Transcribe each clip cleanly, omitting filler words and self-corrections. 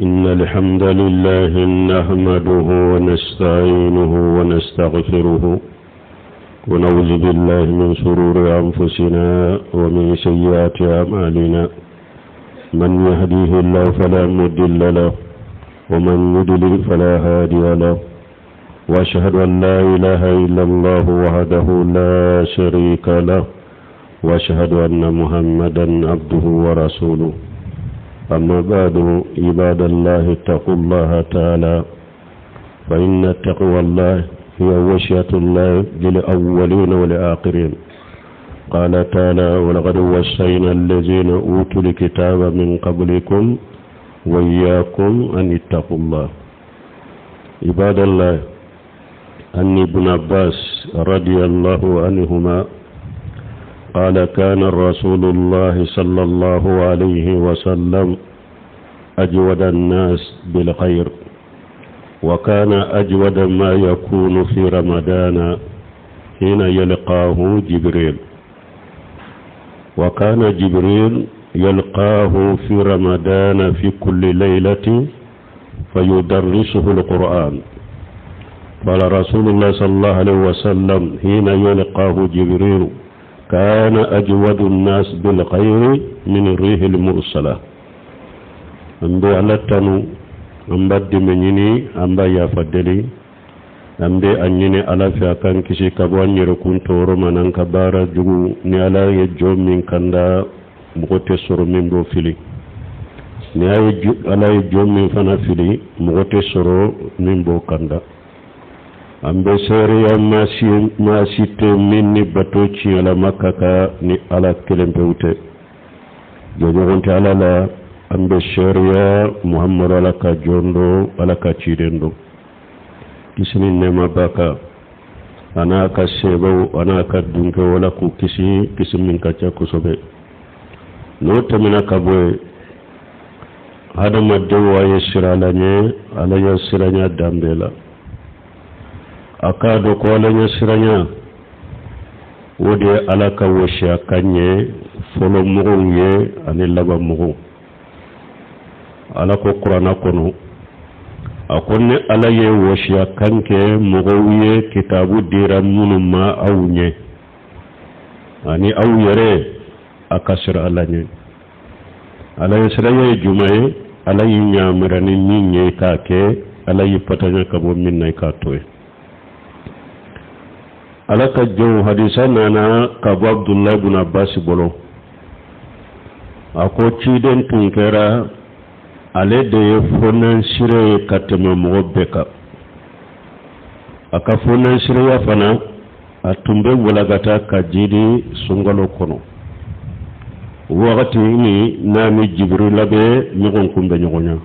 إن الحمد لله نحمده ونستعينه ونستغفره ونعوذ بالله من شرور أنفسنا ومن سيئات أعمالنا من يهديه الله فلا مضل له ومن يضلل فلا هادي له وأشهد أن لا إله إلا الله وحده لا شريك له وأشهد أن محمدا عبده ورسوله أما بعد عباد الله اتقوا الله تعالى فإن تقوى الله هي وشية الله للأولين والآخرين قال تعالى ولقد وصينا الذين أوتوا الكتاب من قبلكم وإياكم أن اتقوا الله عباد الله أن ابن عباس رضي الله عنهما قال كان رسول الله صلى الله عليه وسلم أجود الناس بالخير وكان أجود ما يكون في رمضان حين يلقاه جبريل وكان جبريل يلقاه في رمضان في كل ليلة فيدرسه القرآن قال رسول الله صلى الله عليه وسلم حين يلقاه جبريل كان أجود الناس بالخير من الريح المرسلة an bɛ ala tanu an b'a dɛmɛ ɲini an b'a yafa deli an bɛ a ɲini ala fɛ a k'an kisi ka bɔ an yɛrɛkun tɔɔrɔ ma n'an ka baara jugu ni ala ye jɔn min kanda mɔgɔ tɛ sɔrɔ min b'o fili ni ala ye jɔn min fana fili mɔgɔ tɛ sɔrɔ min b'o kanda an bɛ seereya maa si tɛ min ni bato tiɲɛlama ka kan ni ala kelen pewu tɛ jɔɲɔgɔn tɛ ala la an bɛ seereya muhamadu ala ka jɔn don ala ka ciden don kisi ni nɛɛma b'a kan a n'a ka sebaw a n'a ka dunkew ala k'u kisi kisi min ka ca kosɛbɛ n'o tɛmɛna ka bɔ yen hadamadenw a ye siran ala ɲɛ ala ɲɛ siranya dan bɛɛ la a k'a dɔn ko ala ɲɛ siranya o de ye ala ka wasiya kan ye fɔlɔ mɔgɔw ye ani laban mɔgɔw ala ko kuranna kɔnɔ a ko ne ala ye wasiya kan kɛ mɔgɔw ye kitabu dira minnu ma aw ɲɛ ani aw yɛrɛ a ka siran ala ɲɛ ala ɲɛ siranya ye jumɛn ye ala y'i yamariya ni min ye k'a kɛ ala y'i patanya ka bɔ min na i k'a to yen ala ka jɔnw hadisa nana ka bɔ abudulayi bun abasi bolo a ko ciden tun kɛra ale de ye fonansire ye ka tɛmɛ mɔgɔ bɛɛ kan a ka fonansireya fana a tun bɛ walagata ka jidi sunkalo kɔnɔ wagati min n'a ni jibirila bɛ ɲɔgɔn kunbɛn ɲɔgɔn na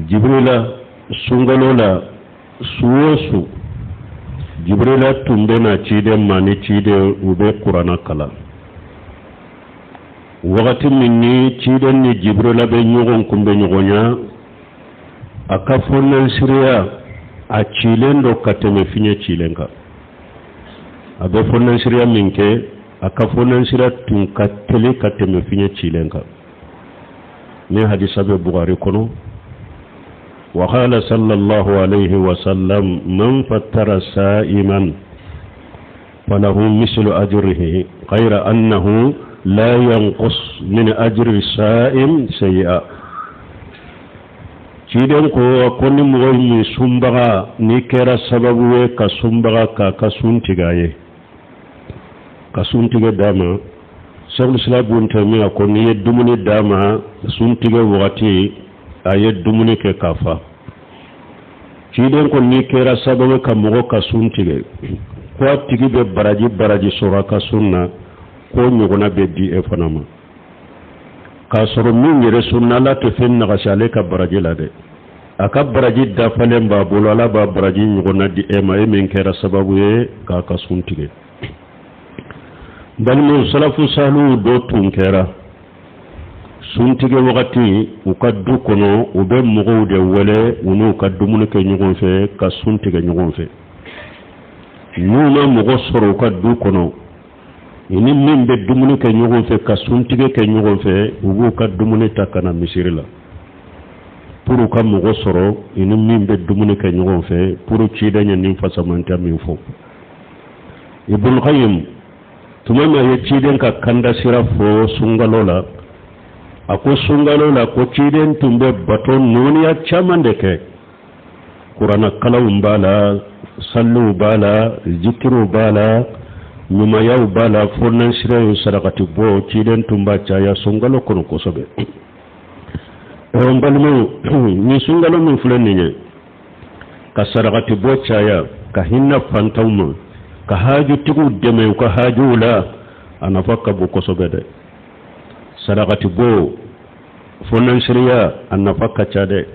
jibirila sunkalo la su o su jibirila tun bɛ na ciden ma ni ciden u bɛ kuranna kalan wagati min ni ciden ni jibirila bɛ ɲɔgɔn kunbɛn ɲɔgɔn na a ka fonansireya a cilen don ka tɛmɛ fiɲɛ cilen kan a bɛ fonansireya min kɛ a ka fonansireya tun ka teli ka tɛmɛ fiɲɛ cilen kan ni hadisa bɛ bugari kɔnɔ وقال صلى الله عليه وسلم من فتر سائما فله مثل أجره غير أنه لا ينقص من أجر السائم شيئا ciden ko ko ni mɔgɔ min sunbaga n'i kɛra sababu ye ka sunbaga k'a ka sun tigɛ a ye ka sun tigɛ d'a ma sɛkul islam bun tɛmiya ko n'i ye dumuni d'a ma sun tigɛ wagati a ye dumuni kɛ k'a fa ciden ko n'i kɛra sababu ka mɔgɔ ka sun tigɛ ko a tigi bɛ baraji baraji sɔrɔ a ka sun na k'o ɲɔgɔnna bɛ di e fana ma k'a sɔrɔ min yɛrɛ sunna ala tɛ fɛn nagasi ale ka baraji la dɛ a ka baraji dafalen b'a bolo ala b'a baraji ɲɔgɔnna di e ma e min kɛra sababu ye k'a ka sun tigɛ balimaw salafu salihu dɔ tun kɛra suntigɛ wagati u ka du kɔnɔ u bɛ mɔgɔw de wele u n'u ka dumuni kɛ ɲɔgɔn fɛ ka sun tigɛ ɲɔgɔn fɛ n'u ma mɔgɔ sɔrɔ u ka du kɔnɔ u ni min bɛ dumuni kɛ ɲɔgɔn fɛ ka suntigɛ kɛ ɲɔgɔn fɛ u b'u ka dumuni ta ka na misiri la Pour ka mɔgɔ sɔrɔ i ni min bɛ dumuni kɛ ɲɔgɔn fɛ, pour ciden ye nin fasamantiya min fɔ. Ibn Qayyim, tuma min a ye ciden ka kanda sira fɔ sunkalo la, a ko sunkalo la ko ciden tun bɛ bato nɔɔniya caman de kɛ. Kuranna kalanw b'a la, saliw b'a la, zikiriw b'a la, ɲumanyaw b'a la, fo n'an sira ye sarakati bɔ. Ciden tun b'a caya sunkalo kɔnɔ kosɛbɛ. N balimaw, nin sunkalo min filɛ nin ye, ka sarakati bɔ caya, ka hinɛ fantanw ma, ka hajutigiw dɛmɛ u ka hajuw la, a nafa ka bon kosɛbɛ dɛ. Sarakati bɔ, fo n'an siriya, a nafa ka ca dɛ.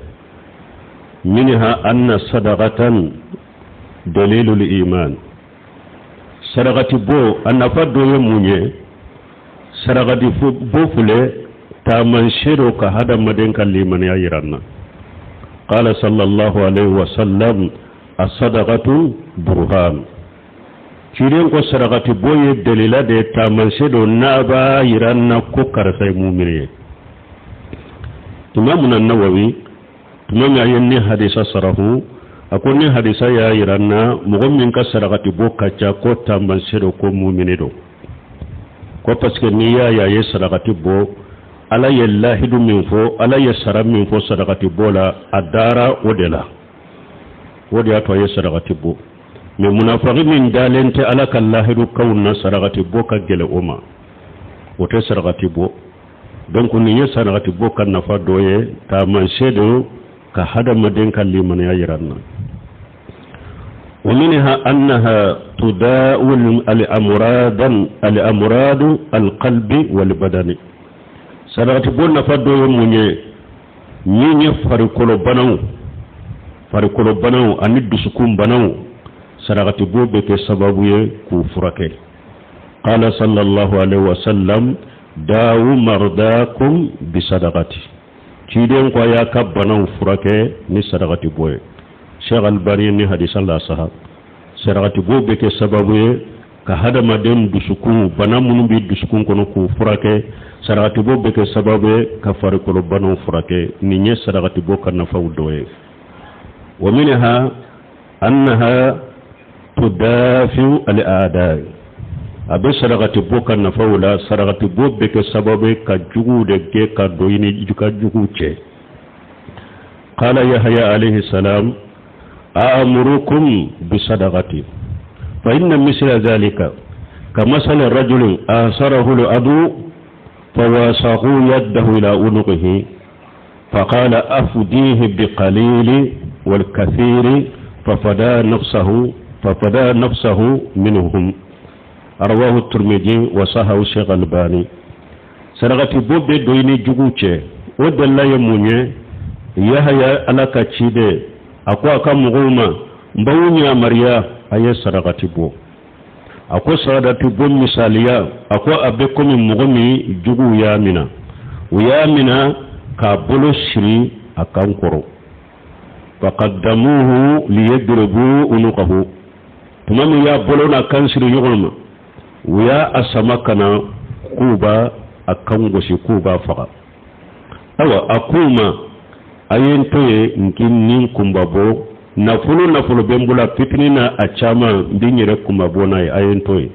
Minha anna sadaqatan dalilul iman. Sarakati bɔ, a nafa dɔ ye mun ye? Sarakati bɔ filɛ, taamasiyɛn don ka hadamaden ka limaniya yira n na. Qala sallallahu alaihi wa sallam: asadaqatu burhan. Ciden ko sarakati bɔ ye dalila de ye, taamasiyɛn don n'a b'a yira n na ko karisa ye mumini ye. Imamuna Nawawi, tuma min a ye ni hadisa sarahu, a ko ni hadisa y'a yira n na mɔgɔ min ka sarakati bɔ ka ca, ko taamasiyɛn don ko mumini don, ko parce que n'i y'a ye a ye sarakati bɔ, Ala ye lahidu min fɔ, Ala ye sara min fɔ sarakati bɔ la, a dara o de la, o de y'a to a ye sarakati bɔ. Mais munafaki min dalen tɛ Ala ka lahidu kaw na, sarakati bɔ ka gɛlɛ o ma, o tɛ sarakati bɔ. Donc nin ye sarakati bɔ ka nafa dɔ ye, taamasiyɛn don ka hadamaden ka limaniya yira n na. ومنها أنها تداوي الأمراض القلب والبدن. Sarakati bɔ nafa dɔ ye mun ye? Min ye farikolo banaw, farikolo banaw ani dusukun banaw, sarakati bɔ bɛ kɛ sababu ye k'u furakɛ. Qala sallallahu alaihi wasallam: dawu mardakum bisadaqati. Ciden ko a y'a ka banaw furakɛ ni sarakati bɔ ye. Cheikh Albani ni hadisa la saha. Sarakati bɔ bɛ kɛ sababu ye ka hadamaden dusukun bana minnu bɛ dusukun kɔnɔ k'u furakɛ. Sarakati bɔ bɛ kɛ sababu ye ka farikolo banaw furakɛ. Nin ye sarakati bɔ ka nafaw dɔ ye. Wa minha annaha tudafiu al-a'da. A bɛ sarakati bɔ ka nafaw la, sarakati bɔ bɛ kɛ sababu ye ka juguw de gɛn ka don i ni ka juguw cɛ. Qala Yahya alayhi salam: amurukum bisadaqati fa inna misla dhalika kamasali rajulin asarahu al-adu fawasaqu yaddahu ila unuqihi فقال أفديه بقليل والكثير، ففدى نفسه منهم. رواه الترمذي وصححه الشيخ الألباني. Sarakati bɔ bɛ don i ni jugu cɛ, o delila ye mun ye? Yahaya, Ala ka ciden, a ko a ka mɔgɔw ma: n b'aw yamaruya a ye sarakati bɔ. A ko sarakati bɔ misaliya, a ko a bɛ komi mɔgɔ min juguw y'a minɛ, u y'a minɛ k'a bolo siri a kan kɔrɔ. Faqaddamuhu liyadribu unuqahu. Tuma min y'a bolo n'a kan siri ɲɔgɔn ma, u y'a a sama ka na k'u b'a a kan gosi, k'u b'a faga. Ayiwa, a k'u ma: a ye n to yen n k'i nin kunba bɔ. Nafolo nafolo bɛ n bolo, a fitinin na a caman, n bɛ n yɛrɛ kunba bɔ n'a ye, a ye n to yen.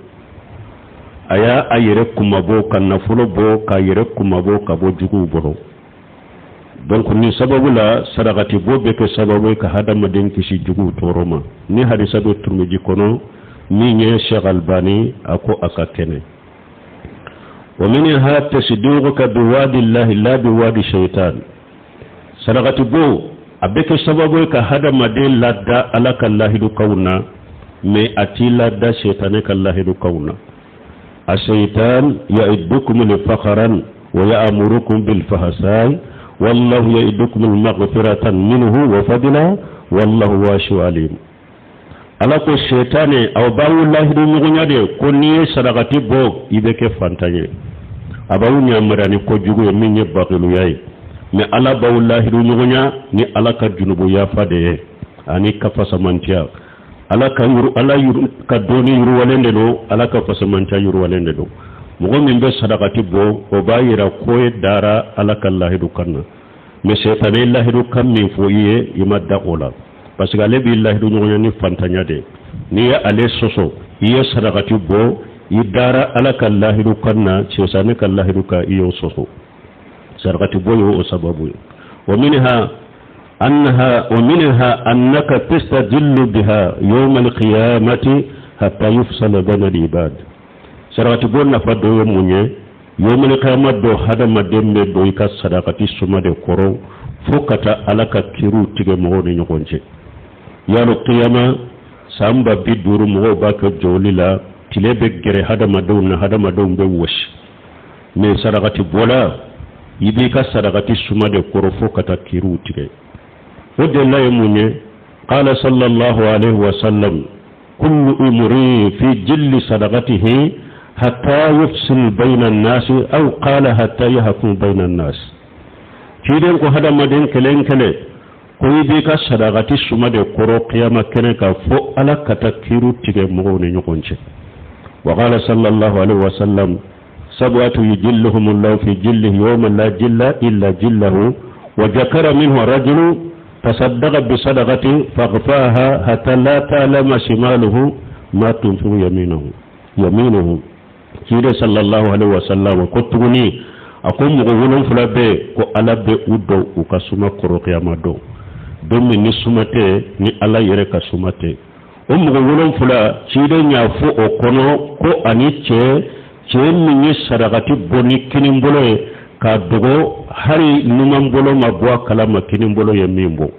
A y'a a yɛrɛ kunmabɔ ka nafolo bɔ k'a yɛrɛ kunmabɔ ka bɔ juguw bolo. Donc nin sababu la, sarakati bɔ bɛ kɛ sababu ye ka hadamaden kisi juguw tɔɔrɔ ma. Ni hadisa bɛ Turumiji kɔnɔ min ye Cheikh Albani a ko a ka kɛnɛ. Wa minha tasdiquka biwadi llahi la biwadi shaitan. Sarakati bɔ a bɛ kɛ sababu ye ka hadamaden lada Ala ka lahidukaw na, mais a t'i lada seitanɛ ka lahidukaw na. الشيطان يعدكم الفقرا ويأمركم بالفحشاء والله يعدكم المغفرة منه وفضلا والله واسع عليم. Ala ko shetane aw b'aw lahidu ɲɔgɔnya de ko n'i ye sarakati bɔ, i bɛ kɛ fantan ye. A b'aw ɲamariya ni kojugu ye min ye bakiluya ye, mais Ala b'aw lahidu ɲɔgɔnya ni Ala ka junubu yafa de ye ani ka fasamantiya. Ala ka yuru, Ala yuru ka dɔɔni yiriwalen de don, Ala ka fasamantiya yiriwalen de don. Mɔgɔ min bɛ sarakati bɔ, o b'a yira ko ye dara Ala ka lahidu kan na. Mais sɛtanɛ ye lahidu kan min fɔ i ye, i ma da o la, parce que ale b'i lahidu ɲɔgɔnya ni fantanya de. N'i ye ale sɔsɔ, i ye sarakati bɔ, i dara Ala ka lahidu kan na, sɛtanɛ ka lahidu kan, i y'o sɔsɔ. Sarakati bɔ y'o sababu ye. Wa minha annaha wa minha annaka tastadillu biha yawma alqiyamati hatta yufsala bayna al-ibad. Sarakati bɔ nafa dɔ ye mun ye? Yawmal qiyama don, hadamaden bɛ don i ka sarakati suma de kɔrɔ fo ka taa Ala ka kiriw tigɛ mɔgɔw ni ɲɔgɔn cɛ. Yalo qiyama san 50,000, mɔgɔw b'a kɛ jɔli la, tile bɛ gɛrɛ hadamadenw na, hadamadenw bɛ wɔsi. Mais sarakati bɔla, i b'i ka sarakati suma de kɔrɔ fo ka taa kiriw tigɛ. O delila ye mun ye? Qala sallallahu alaihi wa sallam: kullu imri fi jilli sadaqatihi hatta yufsil bayna an-nasi, aw qala hatta yahkum bayna an-nas. Ciden ko hadamaden kelen kelen ko i b'i ka sadakati suma de kɔrɔ kiyama kɛnɛ kan fo Ala ka taa kiriw tigɛ mɔgɔw ni ɲɔgɔn cɛ. Wa qala sallallahu alaihi wa sallam: sab'atu yujilluhum Allahu fi jillihi yawma la jilla illa jillahu, wa jakara minhu rajulu tasaddaqa bi sadaqati faghfaha hatta la ta'lama shimaluhu ma tunfiqu yaminuhu yaminuhu. Ciden sallallahu alaihi wa sallam ko tuguni, a ko mɔgɔ wolonfila bɛ ko Ala bɛ u dɔn u ka suma kɔrɔ kiyama don, don min ni suma tɛ ni Ala yɛrɛ ka suma tɛ. O mɔgɔ wolonfila, ciden y'a fɔ o kɔnɔ ko ani cɛ, cɛ min ye sarakati bɔ ni kinin bolo ye k'a dogo, hali numan bolo ma bɔ a kalama kinin bolo ye min bɔ.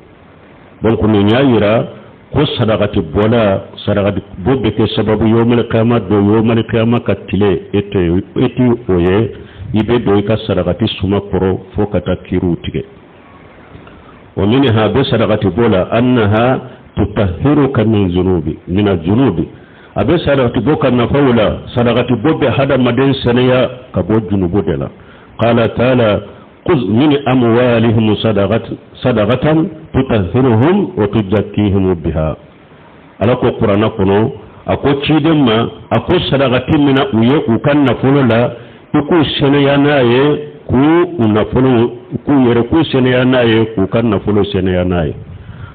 Donc nin y'a yira ko sarakati bɔla, sarakati bɔ bɛ kɛ sababu yawmal qiyama don, yawmal qiyama ka tile e tɛ e ti o ye, i bɛ don i ka sarakati suma kɔrɔ fo ka taa kiriw tigɛ. Wa minha, bɛ sarakati bɔ la, annaha tutahhiruka min zunubi min azunubi. A bɛ sarakati bɔ ka nafaw la, sarakati bɔ bɛ hadamaden sɛnɛya ka bɔ junubu de la. Qala taala: khudh min amwalihim sadaqatan tutahhiruhum wa tuzakkihim biha. Ala ko Kuranna kɔnɔ, a ko ciden ma, a ko sarakati mina u ye u ka nafolo la, i k'u sɛnɛya n'a ye, k'u nafolo, k'u yɛrɛ k'u sɛnɛya n'a ye, k'u ka nafolo sɛnɛya n'a ye.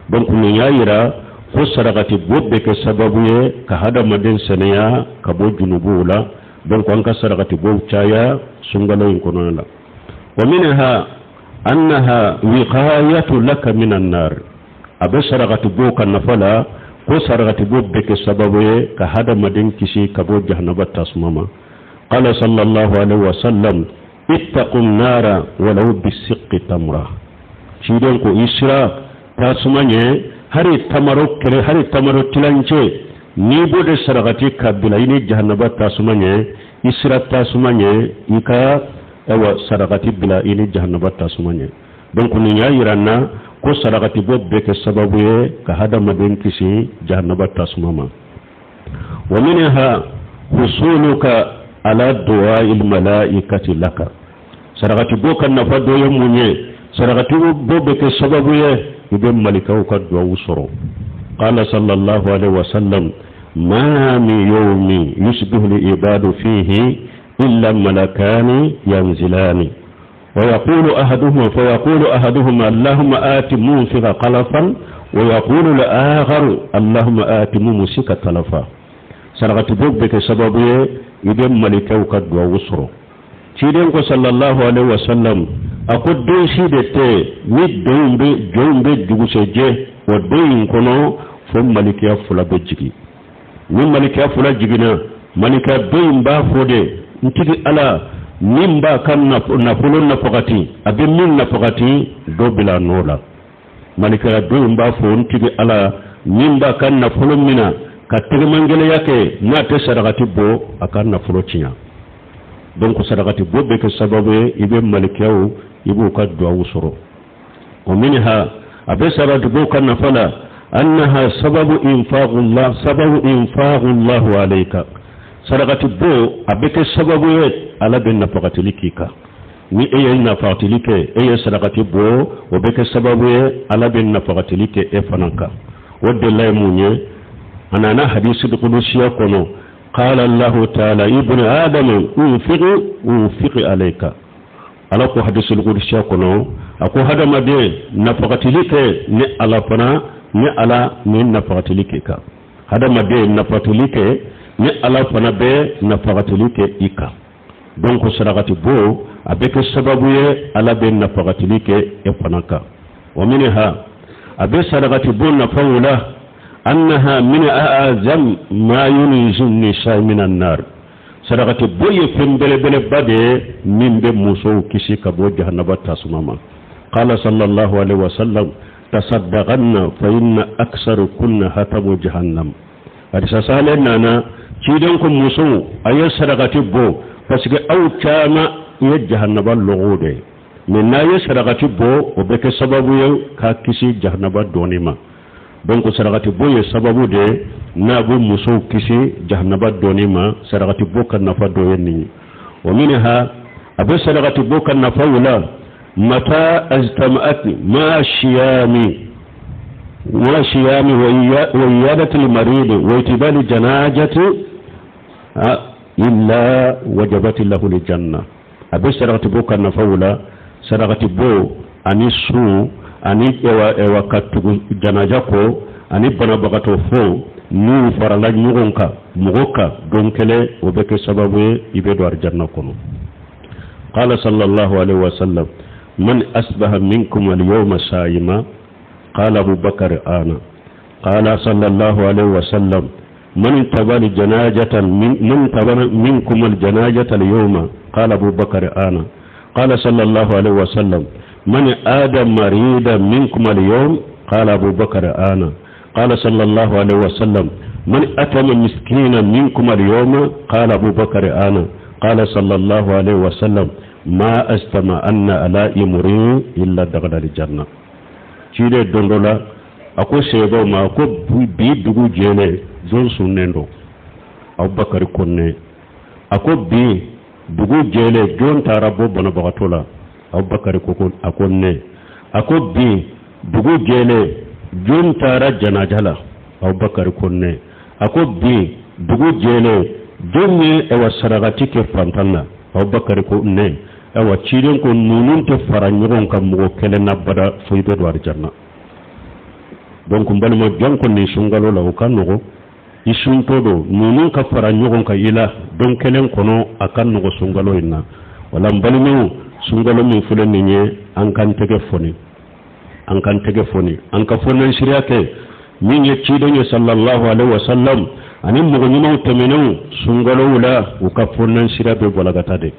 Donc nin y'a yira ko sarakati bɔ bɛ kɛ sababu ye ka hadamaden sɛnɛya ka bɔ junubuw la. Donc an ka sarakati bɔw caya sunkalo in kɔnɔna la. Wa minha annaha wiqayatu laka minan nar. A bɛ sarakati bɔ ka nafa la ko sarakati bɔ bɛ kɛ sababu ye ka hadamaden kisi ka bɔ jahanaba tasuma ma. Qala sallallahu alaihi wa sallam: ittaqu nara walau bisiqqi tamra. Ciden ko i sira tasuma ɲɛ hari tamaro kɛlɛ, hari tamaro tilancɛ, n'i b'o de sarakati ka bila i ni jahanaba tasuma ɲɛ, i sira tasuma ɲɛ, i ka ayiwa sarakati bila i ni jahanaba tasuma ɲɛ. Donc nin y'a yira n na ko sarakati bɔ bɛ kɛ sababu ye ka hadamaden kisi jahanaba tasuma ma. Wa minha husuluka ala du'a'il malaikati laka. Sarakati bɔ ka nafa dɔ ye mun ye? Sarakati bɔ bɛ kɛ sababu ye i bɛ malikaw ka duwawu sɔrɔ. Qala sallallahu alaihi wa sallam: ma min yawmin yusbihu al-ibadu fihi illa malakani yanzilani ويقول أحدهما فيقول أحدهما: اللهم آت منفق خلفا، ويقول الآخر: اللهم آت ممسك تلفا. Sarakati bɔ bɛ kɛ sababu ye i bɛ malikaw ka duwawu sɔrɔ. Ciden ko sallallahu alaihi wa sallam, a ko don si de tɛ ni denw bɛ jɔnw bɛ dugusɛjɛ o don in kɔnɔ fo malikiya fila bɛ jigin. Ni malikiya fila jiginna, malika don in b'a fɔ de: n tigi Ala, min b'a ka nafolo nafagati, a bɛ min nafagati, dɔ bila nɔ la. Malikaya don in b'a fɔ: n tigi Ala, min b'a ka nafolo mina ka tɛgɛmangɛlɛya kɛ, n'a tɛ sarakati bɔ, a ka nafolo tiɲɛ. Donc sarakati bɔ bɛ kɛ sababu ye i bɛ malikiyaw, i b'u ka duwawu sɔrɔ. O minha, a bɛ sarakati bɔ ka nafa la, annaha sababu infaqullah, sababu infaqullahu alayka. Sarakati bɔ a bɛ kɛ sababu ye Ala bɛ nafagatili k'i kan. Ni e ye nafagatili kɛ, e ye sarakati bɔ, o bɛ kɛ sababu ye Ala bɛ nafagatili kɛ e fana kan. O delila ye mun ye? A nana hadisi kudusiya kɔnɔ: qala Allahu taala: ibn adam, unfiq unfiq alayka. Ala ko hadisi kudusiya kɔnɔ, a A ko hadamaden, nafagatili kɛ ni Ala fana ni Ala ni nafagatili kɛ kan. Hadamaden, nafagatili kɛ ni Ala fana bɛ nafagatili kɛ i kan. Donc sarakati bɔ, a bɛ kɛ sababu ye Ala bɛ nafagatili kɛ e fana kan. Wa minha, a bɛ sarakati bɔ nafaw la, annaha min a'azam ma yunjizu nisa minan nar. Sarakati bɔ ye fɛn belebeleba de ye min bɛ musow kisi ka bɔ jahanaba tasuma ma. Qala sallallahu alaihi wasallam: tasaddaqanna fa inna aksarukunna hatabu jahannam. Hadisa sahalen nana, ciden ko musow, a ye sarakati bɔ parce que aw caman ye jahanaba lɔgɔw de ye. Mais n'a ye sarakati bɔ, o bɛ kɛ sababu ye k'a kisi jahanaba dɔɔni ma. Donc sarakati bɔ ye sababu de ye n'a bɛ musow kisi jahanaba dɔɔni ma. Sarakati bɔ ka nafa dɔ ye nin ye. Wa minha, a bɛ sarakati bɔ ka nafaw la, mata ajtama'at ma shiyami wa shiyami wa iyadati al-marid wa itibali janajati illa wajabati lahu al-janna. A bɛ sarakati bɔ ka nafaw la, sarakati bɔ ani sun ani ewa ka tugu janaja kɔ ani banabagatɔ fo, n'u farala ɲɔgɔn kan mɔgɔ kan don kelen, o bɛ kɛ sababu ye i bɛ don arijanna kɔnɔ. Qala sallallahu alaihi wasallam: man asbaha minkum al-yawma sa'ima? Qala Abu Bakr: ana. Qala sallallahu alaihi wasallam: man taba janajata man taba minkum al-janajata al-yawma? Qala Abu Bakr: ana. Qala sallallahu alaihi wasallam: man ada marida minkum al-yawm? Qala Abu Bakr: ana. Qala sallallahu alaihi wasallam: man atama miskina minkum al-yawma? Qala Abu Bakr: ana. Qala sallallahu alaihi wasallam: ma astama anna ala imri illa dakhala al-janna. Ciden don dɔ la, a ko seebaw ma ko bi dugu jɛlen, jɔn sunnen don? Abubakari ko ne. A ko bi dugu jɛlen, jɔn taara bɔ banabagatɔ la? Abubakari ko a ko ne. A ko bi dugu jɛlen, jɔn taara janaja la? Abubakari ko ne. A ko bi dugu jɛlen, jɔn ye ɛwà sarakati kɛ fantan na? Abubakari ko ne. Ayiwa, ciden ko ninnu tɛ fara ɲɔgɔn kan mɔgɔ kelen na bada fo i bɛ don arijanna. Donc n balima, jɔn ko nin sunkalo la, o ka nɔgɔ i suntɔ don, ninnu ka fara ɲɔgɔn kan i la don kelen kɔnɔ, a ka nɔgɔ sunkalo in na. Wala n balimaw, sunkalo min filɛ nin ye, an k'an tɛgɛ foni, an k'an tɛgɛ foni, an ka fɔnɛnsiriya kɛ min ye ciden ye sallallahu alaihi wa sallam ani mɔgɔ ɲumanw tɛmɛnenw sunkalow la, u ka fɔnɛnsiriya bɛ walagata de.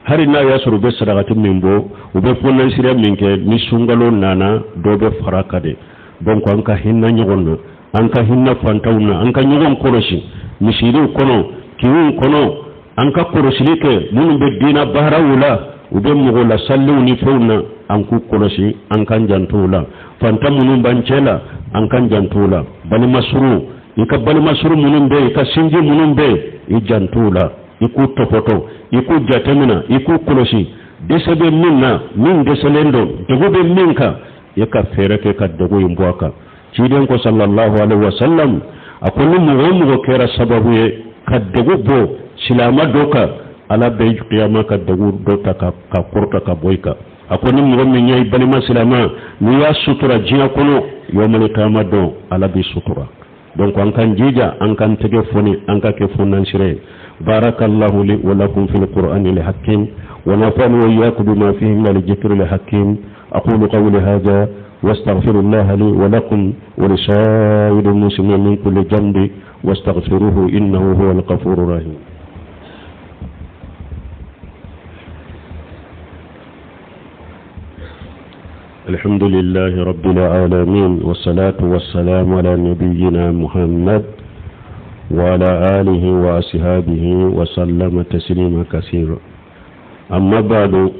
Hali n'a y'a sɔrɔ u bɛ sarakati min bɔ, u bɛ fɔnɛnsiriya min kɛ, ni sunkalo nana, dɔ bɛ fara kan de. Donc an ka hinɛ ɲɔgɔn na, an ka hinɛ fantanw na, an ka ɲɔgɔn kɔlɔsi misiriw kɔnɔ, kinw kɔnɔ, an ka kɔlɔsili kɛ minnu bɛ diinɛ baaraw la, u bɛ mɔgɔ lasaliw ni fɛnw na, an k'u kɔlɔsi, an k'an janto u la. Fantan minnu b'an cɛ la, an k'an janto u la. Balimasuru, i ka balimasuru minnu bɛ yen, i ka sinji minnu bɛ yen, i janto u la, i k'u tɔpɔtɔ, i k'u jateminɛ, i k'u kɔlɔsi. Dɛsɛ bɛ min na, min dɛsɛlen don, degun bɛ min kan, i ka fɛɛrɛ kɛ ka degun in bɔ a kan. Ciden ko sallallahu alaihi wa sallam, a ko ni mɔgɔ o mɔgɔ kɛra sababu ye ka degun bɔ silamɛ dɔ kan, Ala bɛ kiyama ka degun dɔ ta ka kɔrɔta ka bɔ i kan. A ko ni mɔgɔ min ye i balima silamɛ, n'i y'a sutura diɲɛ kɔnɔ, yawmal kiyama don, Ala b'i sutura. Donc an k'an jija, an k'an tɛgɛ foni, an ka kɛ fonnansira ye. Barakallahu li wa lakum fil qur'ani al hakim wa nafa'ani wa iyyakum bima fihi min al dhikri al hakim. Aqulu qawli hadha واستغفر الله لي ولكم ولسائر المسلمين من كل ذنب واستغفروه إنه هو الغفور الرحيم. الحمد لله رب العالمين، والصلاة والسلام على نبينا محمد وعلى آله وأصحابه وسلم تسليما كثيرا. أما بعد،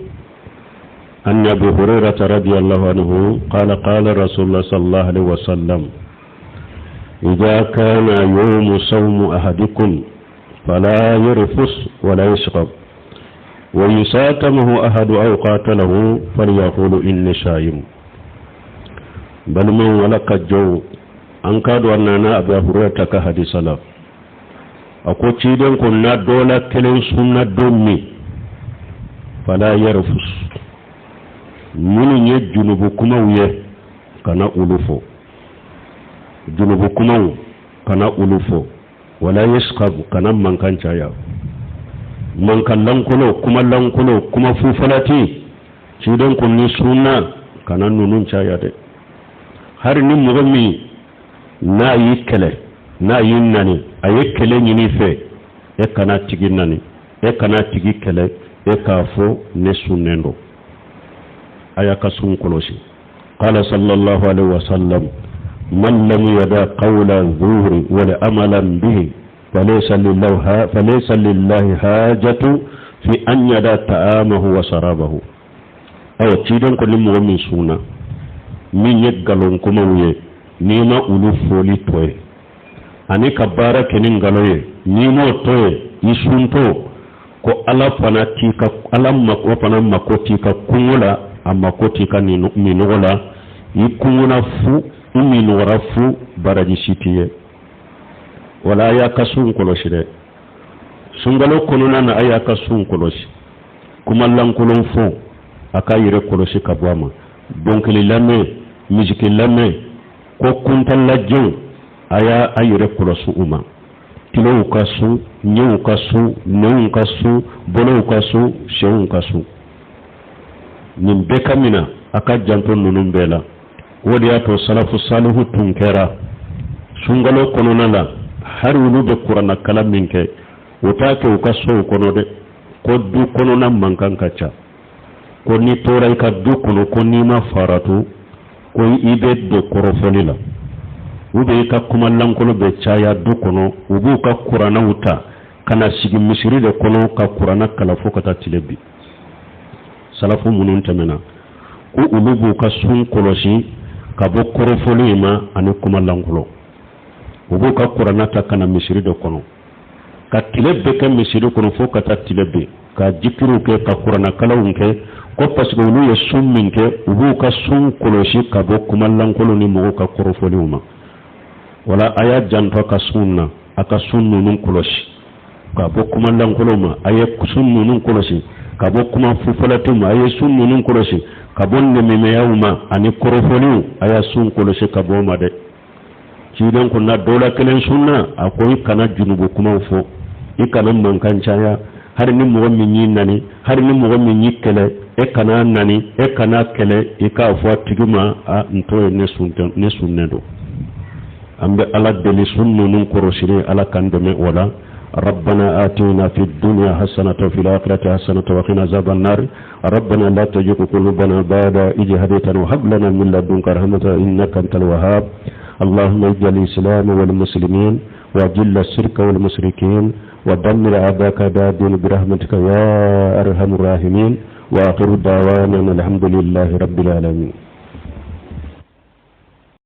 عن أبي هريرة رضي الله عنه قال: قال رسول الله صلى الله عليه وسلم: إذا كان يوم صوم أحدكم فلا يرفث ولا يشرب، وإن ساتمه أحد أو قاتله فليقول إني صائم. Balimaw, Ala ka jɔnw, an k'a dɔn a nana Abu Hurayra ka hadisa la, a ko ciden ko na dɔ la kelen sunna don min, fala yarfus. Minnu ye junubu kumaw ye, kana olu fɔ. Junubu kumaw, kana olu fɔ. Wala yaskhab, kana mankan caya, mankan lankolon, kuma lankolon, kuma fufalati. Ciden ko n'i sunna, kana ninnu caya dɛ. Hari ni mɔgɔ min n'a y'i kɛlɛ, n'a y'i nani, a ye kɛlɛ ɲini i fɛ, e kana tigi nani, e kana tigi kɛlɛ, e k'a fɔ ne sunnen don. A y'a ka sun kɔlɔsi. Qala sallallahu alaihi wasallam, man lam yada qawla zuri wal amala bihi falaysa lillahi hajatu fi an yada ta'amahu wa sarabahu. Awa, ciden ko ni mɔgɔ min sunna, min ye nkalon kumaw ye, n'i ma olu fɔli to ye ani ka baara kɛ ni nkalon ye, n'i m'o to ye i suntɔ, ko Ala fana t'i ka, Ala mako fana mako t'i ka kɔngɔ la, a mako t'i ka minɔgɔ la. I kɔngɔna fu, i minɔgɔra fu, baraji si t'i ye. Wala a y'a ka sun kɔlɔsi dɛ. Sunkalo kɔnɔna na, a y'a ka sun kɔlɔsi. Kuma lankolon fɔ, a k'a yɛrɛ kɔlɔsi ka bɔ a ma. Dɔnkili lamɛn, misiki lamɛn, ko kuntanlajɛw, a y'a a yɛrɛ kɔlɔsi u ma. Tulow ka sun, ɲɛw ka sun, nɛnw ka sun, bolow ka sun, senw ka sun, nin bɛɛ ka mina. A ka janto ninnu bɛɛ la. O de y'a to salafu salihu tun kɛra sunkalo kɔnɔna la, hali olu bɛ kuranna kalan min kɛ, o t'a kɛ u ka sow kɔnɔ dɛ. Ko du kɔnɔna mankan ka ca, ko n'i tora i ka du kɔnɔ, ko n'i ma faratu, ko i bɛ don kɔrɔfɔli la, u bɛ i ka kuma lankolon bɛ caya du kɔnɔ. U b'u ka kurannaw ta ka na sigi misiri de kɔnɔ ka kuranna kalan fo ka taa tile bin. Salafu minnu tɛmɛna, ko olu b'u ka sun kɔlɔsi ka bɔ kɔrɔfɔli in ma ani kuma lankolon. U b'u ka kuranna ta ka na misiri de kɔnɔ ka tile bɛɛ kɛ misiri kɔnɔ fo ka taa tile bin, ka jikiriw kɛ, ka kuranakalanw kɛ, ko parce que olu ye sun min kɛ, u b'u ka sun kɔlɔsi ka bɔ kuma lankolon ni mɔgɔw ka kɔrɔfɔliw ma. Wala a y'a janto a ka sun na, a ka sun ninnu kɔlɔsi ka bɔ kuma lankolon ma, a ye sun ninnu kɔlɔsi ka bɔ kuma fufalatiw ma, a ye sun ninnu kɔlɔsi ka bɔ nɛmɛmɛyaw ma ani kɔrɔfɔliw, a y'a sun kɔlɔsi ka bɔ o ma dɛ. Ciden ko n'a dɔ la kelen sunna, a ko i kana junubu kumaw fɔ, i kana mankan caya. Hali ni mɔgɔ min y'i nani, hali ni mɔgɔ min y'i kɛlɛ, e kana nani, e kana kɛlɛ, i k'a fɔ a tigi ma: a n to ye, ne sunnen don. An bɛ Ala deli, sun ninnu kɔrɔsili, Ala k'an dɛmɛ o la. ربنا آتنا في الدنيا حسنة وفي الآخرة حسنة وقنا عذاب النار. ربنا لا تزغ قلوبنا بعد إذ هديتنا وهب لنا من لدنك رحمة إنك أنت الوهاب. اللهم اجعل الإسلام والمسلمين، وأذل الشرك والمشركين، ودمر أعداءك أعداء الدين برحمتك يا أرحم الراحمين. وآخر دعوانا الحمد لله رب العالمين.